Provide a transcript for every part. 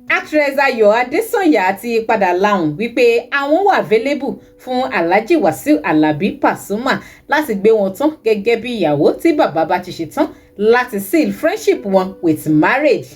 Actress Ayọ̀ Adésànyà ti padà lahùn wípé àwọn wà available fún Alhaji Wasiu Alabi Pasuma láti gbé wọn tán gẹ́gẹ́ bí ìyàwó tí bàbá bá ti ṣetán láti seal friendship wọn with marriage.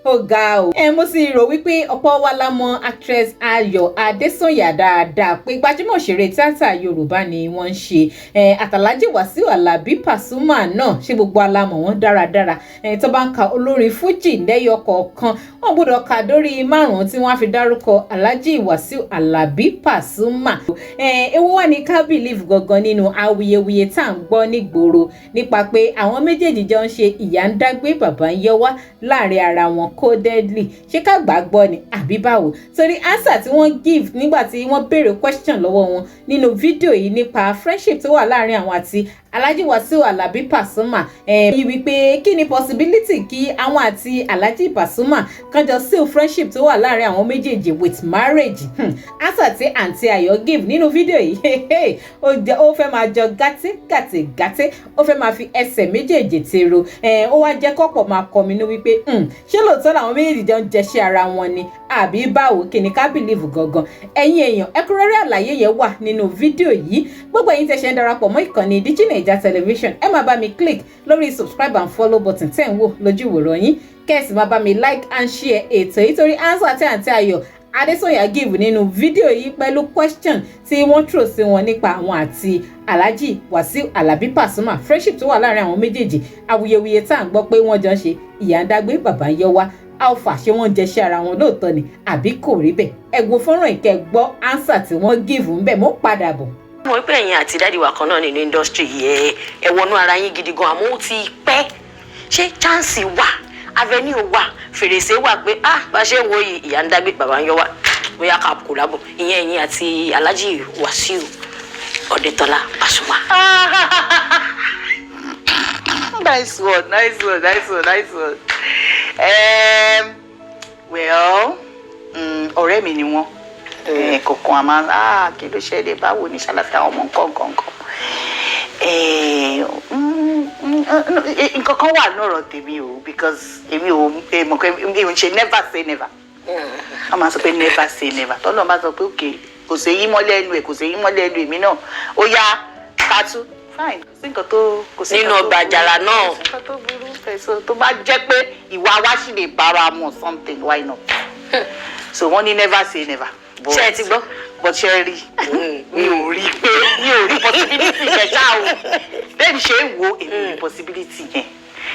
Ó ga o. Ẹ mo sì rò wípé ọ̀pọ̀ wa la mọ̀ actress Ayọ̀ Adésànyà dáadáa, pé gbajúmọ̀ òṣèré tíátà Yorùbá ni wọ́n ń ṣe. Àti Alhaji Wasiu Alabi Pasuma náà, ṣé gbogbo alamọ̀ wọn dáradára? Tó bá ń ka olórin fújì lẹ́yọ kọ̀ọ̀kan, wọ́n gbọ́dọ̀ ka dórí márùn-ún tí wọ́n á fi dárúkọ Alhaji Wasiu Alabi Pasuma. Èwo wà ní ká believe gangan nínú awuyewuye tá à ń gbọ́ nígboro nípa pé àwọn méjèèjì jọ ń ṣe ìyá ń dágbé, bàbá ń yọ wá láàrin ara wọn codedly? Ṣé ká gbàgbọ́ ni àbí báwo? Torí answer tí wọ́n give nígbà tí wọ́n béèrè question lọ́wọ́ wọn nínú fídíò yìí nípa friendship tó wà láàrin àwọn àti Alhaji Wasiu Alabi Pasuma yìí, wípé kí ni possibility kí àwọn àti Alhaji Pasuma kan jọ seal friendship tó wà láàrin àwọn méjèèjì with marriage, answer tí àǹtí Ayọ̀ give nínú fídíò yìí, ó fẹ́ máa jọ gàtí gàtí gàtí, ó fẹ́ máa fi ẹsẹ̀ méjèèjì tèrò. Ó wá jẹ́ kọ́pọ̀ máa kọminú wípé ṣé lóòótọ́ làwọn méjèèjì jọ ń jẹṣẹ́ ara wọn ni àbí báwo? Kí ni ká believe gangan, ẹ̀yin èèyàn? Ẹ̀kúnrẹ́rẹ́ àlàyé yẹn wà nínú fídíò yìí. Gbogbo ẹ̀yin tẹ́ ṣe ń darapọ̀ mọ́ ìkànnì Digi Naija Television, ẹ máa bá mi click lórí subscribe and follow button tẹ́ ń wò lójú ìwòran yín, kẹ́ ẹ sì máa bá mi like and share ètò yìí, torí answer tí àǹtí Ayọ̀ Adésànyà give nínú fídíò yìí pẹ̀lú question tí wọ́n throw sí wọn nípa àwọn àti Alhaji Wasiu Alabi Pasuma, friendship tó wà láàrin àwọn méjèèjì, awuyewuye tá à ń gbọ́ pé wọ́n jọ ń ṣe ìyá ń dágbé, bàbá ń yọ wá, alpha, ṣé wọ́n jẹṣẹ́ ara wọn lóòótọ́ ni àbí kò rí bẹ́ẹ̀? Ẹ wo fọ́nrán ìkẹ́ gbọ́ answer tí wọ́n give ń bẹ̀. Mo padà bọ̀. Mo rí pé ẹ̀yin àti daddy wa kan náà nínú industry yìí, ẹ wọnú ara yín gidi gan, àmọ́ ó ti pẹ́. Ṣé chance wà, avenue wà, fèrèsé wà pé, ah, bá ṣe ń wo yìí, ìyá ń dágbé, bàbá ń yọ wá, bóyá ká collabo, ìyẹn ẹ̀yin àti Alhaji Wasiu Ọ̀dẹ́tọ́lá Pasuma? Nice one, nice one, nice one, nice one. Well, ọ̀rẹ́ mi ni wọ́n. Kọ̀ọ̀kan a máa, ah, kí ló ṣẹlẹ̀, báwo ni, ṣàlàfíà àwọn ọmọ, nǹkan nǹkan nǹkan. Nǹkan kan wà ní ọ̀rọ̀ tèmi o, because èmi ò mọ̀ pé èmi ò ń ṣe never say never. Wọ́n máa sọ pé never say never. Tọ́lọ́ bá sọ pé okay, kò sí yí mọ́lẹ̀ ẹnu ẹ̀, kò sí yí mọ́lẹ̀ ẹnu èmi náà. Ó yá, tatu fine, kò sí nǹkan tó kò sí Nínú nǹkan tó ọgbà burú, àjàrà náà. kò sí nǹkan tó burú bẹ́ẹ̀. So tó bá jẹ́ pé ìwà wa sì lè bára mu something, why not? So wọ́n ní never say never. Ṣé ẹ ti gbọ́? But ṣe rí, mi ò rí pé mi ò rí possibility yẹn ṣá o. Bẹ́ẹ̀ ni ṣe ń wo, èmi ò rí possibility yẹn.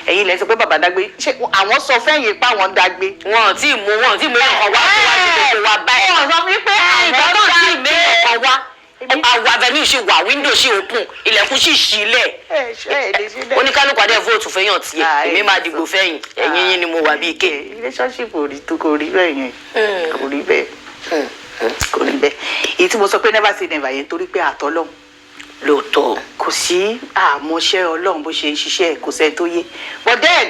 Ẹ̀yin lẹ sọ pé bàbá dágbé, ṣé àwọn sọ fẹ́yìn pé àwọn ń dágbé? Wọn ò tí ì mú ọkàn wá tó wá sí gbogbo wa báyìí. Wọ́n sọ fún mi pé Ìgbà àwọn náà tí ì dágbé. mú ọkàn wá, àwọn avenue ṣì wà, window ṣì open, ilẹ̀kùn ṣì ṣílẹ̀. Ẹ ṣe ẹ lè ṣe bẹ́ẹ̀. Oníkálukú adé vote fẹ́yàn tiẹ̀. Ah, Èmi ẹ máa lè dìgbò sọ. fẹ́yìn, ẹ̀yìn yín ni mo wà bíi ké. Relationship ò rí tó, kò rí bẹ́ẹ̀ yẹn, kò rí bẹ́ẹ̀, kò rí bẹ́ẹ̀. Èyí tí mo sọ pé never say never yẹn, torí pé àtọ́lọ́hún Lóòótọ́. kò sí àmọ́ṣẹ́ Ọlọ́run bó ṣe ń ṣiṣẹ́, kò sẹ́ni tó yé. But then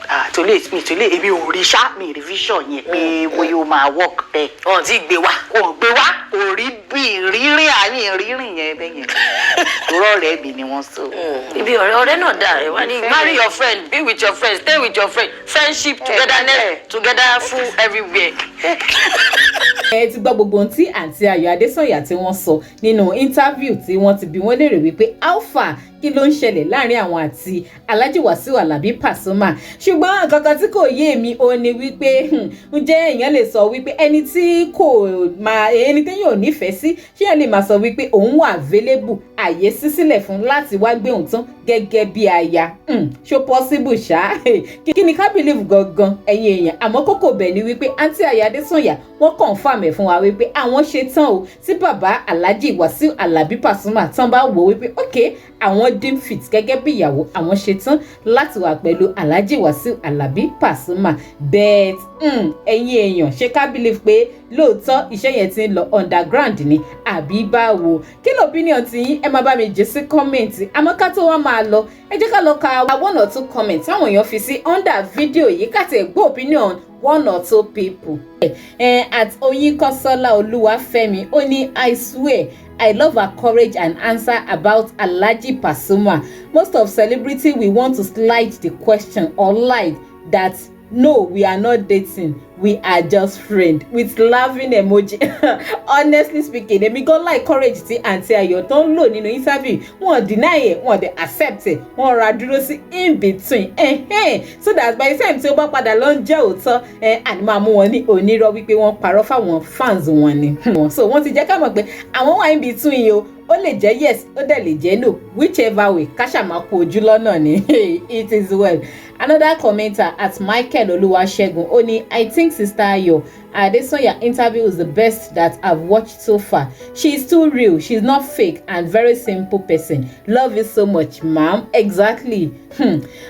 àtòlé mi tòlé, èmi ò rí ṣá, mi rí vision yẹn pé bóyá ó máa work bẹ́ẹ̀. Wọn ò tí ì gbé wá. Kò gbé wá, kò rí bí ìrírí àárín ìrírìn yẹn bẹ́ẹ̀ yẹn, òrọ̀ ọ̀rẹ́ mi ni wọ́n sọ. Ibi ọ̀rẹ́ ọ̀rẹ́ náà dà, ẹ wá ní marry your friend, be with your friend, stay with your friend, friendship, togetherness, together full everywhere. Ẹ ti gbọ́ gbogbo ohun tí àǹtí Ayọ̀ Adésànyà tí wọ́n sọ nínú interview tí wọ́n ti bi wọ́n léèrè wípé alpha, kí ló ń ṣẹlẹ̀ láàrin àwọn àti Alhaji Wasiu Alabi Pasuma. Ṣùgbọ́n nǹkan kan tí kò yé mi ò ní wípé, ǹjẹ́ èèyàn lè sọ wípé ẹni tí kò máa, ẹni téèyàn ò nífẹ̀ẹ́ sí, ṣé èèyàn lè máa sọ wípé òun wà available, àyè sí sílẹ̀ fún láti wá gbé òun tán gẹ́gẹ́ bí aya? Ṣó possible ṣá? Kí ni ká believe gangan, ẹ̀yin èèyàn? Àmọ́ kókó bẹ̀ ni wípé àǹtí Ayọ̀ Adésànyà, wọ́n confirm ẹ̀ fún wa wípé àwọn ṣe tán o, tí bàbá Alhaji Wasiu Alabi Pasuma tán bá wò wípé ok, àwọn deem fit gẹ́gẹ́ bí ìyàwó, àwọn ṣe tán láti wà pẹ̀lú Alhaji Wasiu Alabi Pasuma. But ẹ̀yin èèyàn, ṣé ká believe pé lóòótọ́ iṣẹ́ yẹn ti ń lọ underground ni àbí báwo? Kí ló opinion ti yín? Ẹ máa bá mi jù sí comment. Àmọ́ ká tó wá máa lọ, ẹ jẹ́ ká lọ ka one or two comment táwọn èèyàn fi sí under video yìí, ká tiẹ̀ gbọ́ opinion one or two people. At Oyinkansola Olúwafẹ́mi, ó ní, "I swear I love her courage and answer about Alhaji Pasuma. Most of celebrity, we want to slide the question or lie that No, we are not dating, we are just friends," with laughing emoji. Honestly speaking, èmi gan like courage tí Àǹtí Ayọ̀ tó ń lò nínú interview. Wọn deny ẹ̀, wọn dẹ̀ accept ẹ̀, wọ́n ra dúró sí in between, so that by the time tí ó bá padà lọ ń jẹ́ òótọ́ ẹ̀, àní máa mú wọn ní onírọ́ wípé wọ́n parọ́ fáwọn fans wọn ni. So wọ́n ti jẹ́ ká mọ̀ pé àwọn wà in between yìí o. Ó lè jẹ́ yes, ó dẹ̀ lè jẹ́ no. Whichever way, ká ṣáà máa kú ojú lọ́nà ni. It is well. Another commenter, at Michael Oluwasegun, ó ní, "I think Sister Ayo Adesanya interview is the best that I've watched so far. She is too real, she's not fake and very simple person. Love you so much, ma'am." Exactly.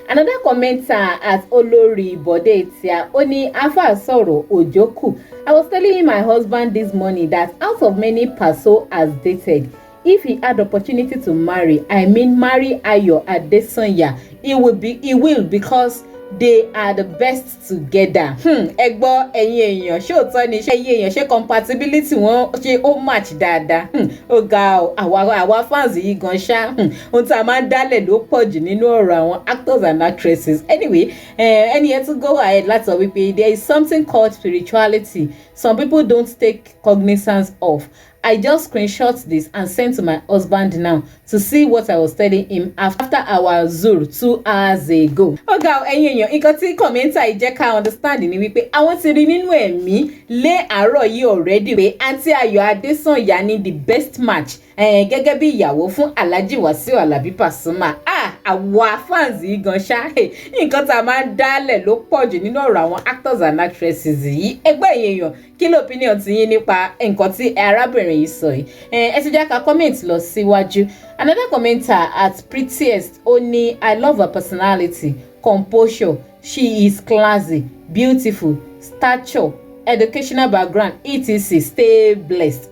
Another commenter, at Olori Bode Tia, ó ní, "Afa sọ̀rọ̀ òjòkù. I was telling my husband this morning that out of many Paso has dated, if he had opportunity to marry, I mean marry Ayo Adesanya, he will, because they are the best together." Ẹ gbọ́, ẹ̀yin èèyàn, ṣé òótọ́ ni? Ṣé ẹ̀yin èèyàn, ṣé compatibility wọn, ṣé ó match dáadáa? Ó ga ọ. Àwa fans yìí gan ṣá, ohun tí a máa ń dálẹ̀ ló pọ̀ jù nínú ọ̀rọ̀ àwọn actors and actresses. Anyway, ẹni yẹn tún go ahead láti sọ wípé, "There is something called spirituality some people don't take cognizance of. I just screenshot this and sent to my husband now to see what I was telling him after our Zuhr 2 hours ago." Ó ga, ẹ̀yin èèyàn, nǹkan tí commenter yìí jẹ́ ká understand ni wípé àwọn ti rí nínú ẹ̀mí lé àárọ̀ yìí already pé Àǹtí Ayọ̀ Adésànyà ní the best match gẹ́gẹ́ bí ìyàwó fún Alhaji Wasiu Alabi Pasuma. Ah, àwa fans yìí gan ṣá, nǹkan tá a máa ń dálẹ̀ ló pọ̀ jù nínú ọ̀rọ̀ àwọn actors and actresses yìí. Ẹgbẹ́ èèyàn, kí ló opinion ti yín nípa nǹkan tí arábìnrin yìí sọ yìí? Ẹ ti jẹ́ ká comment lọ síwájú. Another commenter, at Prettiest, ó ní, "I love her personality, composure. She is classy, beautiful, stature, educational background, etc. Stay blessed."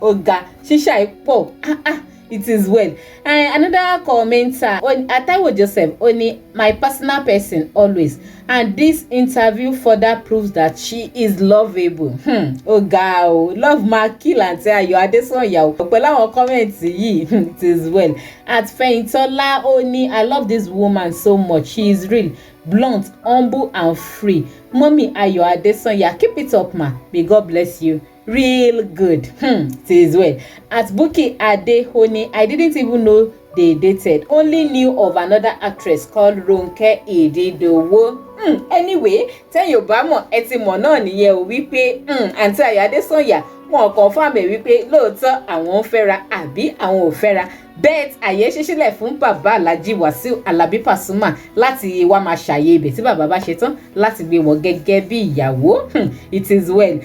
Ó ga ṣíṣà pọ̀. Ah ah, it is well. Another commenter, Ataiwo Joseph, ó ní, "My personal person always, and this interview further proves that she is lovable." Ó ga o, love ma kill Àǹtí Ayọ̀ Adésànyà o pẹ̀lú àwọn comment yìí. It is well. At Fẹ̀yìntọ́lá, ó ní, "I love this woman so much. She is real, blunt, humble and free. Mummy Ayọ̀ Adésànyà, keep it up, ma. May God bless you real good." It is well. At Bukky Ade, ó ní, "I didn't even know they dated, only knew of another actress called Ronke Ididowo." Anyway, tẹ́yìn ò bá mọ̀, ẹ ti mọ̀ náà nìyẹn o wípé Àǹtí Ayọ̀ Adésànyà, wọn confirm ẹ̀ wípé lóòótọ́ àwọn ń fẹ́ra àbí àwọn ò fẹ́ra. Bẹ́ẹ̀ àyè ṣí sílẹ̀ fún bàbá Alhaji Wasiu Alabi Pasuma láti wá máa ṣàyè ibẹ̀ tí bàbá bá ṣe tán láti gbé wọn gẹ́gẹ́ bí ìyàwó. It is well.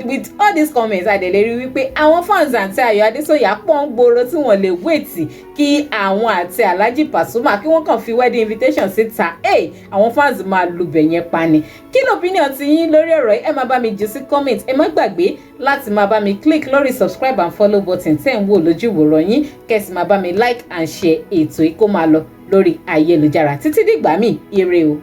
With all these comments, a dẹ̀ lè rí wípé àwọn fans Àǹtí Ayọ̀ Adésànyà pọ̀ ń gbòòrò tí wọ́n lè wait kí àwọn àti Alhaji Pasuma kí wọ́n kàn fi wedding invitation síta. Hey, àwọn fans máa lubẹ̀ yẹn pa ni. Kí ló opinion ti yín lórí ọ̀rọ̀ yìí? Ẹ máa bá mi jù sí comment. Ẹ má gbàgbé láti máa bá mi click lórí subscribe and follow button tẹ́ ń wò lójú ìwòran yín, kẹ́ sì máa bá mi like and share ètò yìí kó máa lọ lórí ayélujára títí dìgbà míì. Ire o.